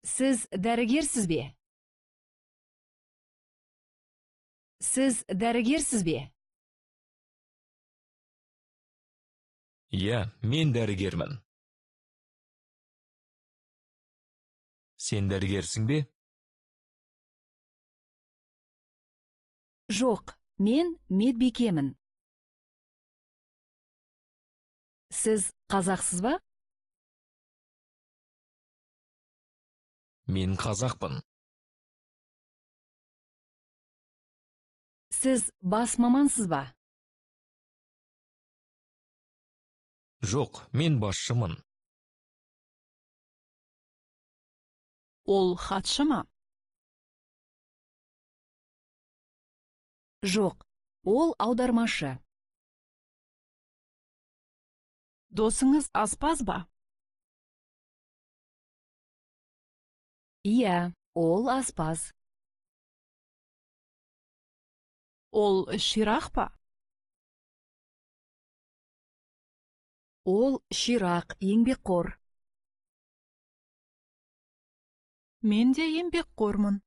Сіз дәрігерсіз бе? Сіз дәрігерсіз бе? Иә, мен дәрігермін. Сен дәрігерсің бе? Жоқ, мен медбикемін. Сіз қазақсыз ба? Мен қазақпын. Сіз бас мамансыз ба? Жоқ, мен басшымын. Ол хатшы ма? Жоқ, ол аудармашы. Досыңыз аспаз ба? Иә, ол аспаз. Ол ширақ па? Ол ширақ, еңбекқор. Мен де еңбекқормын.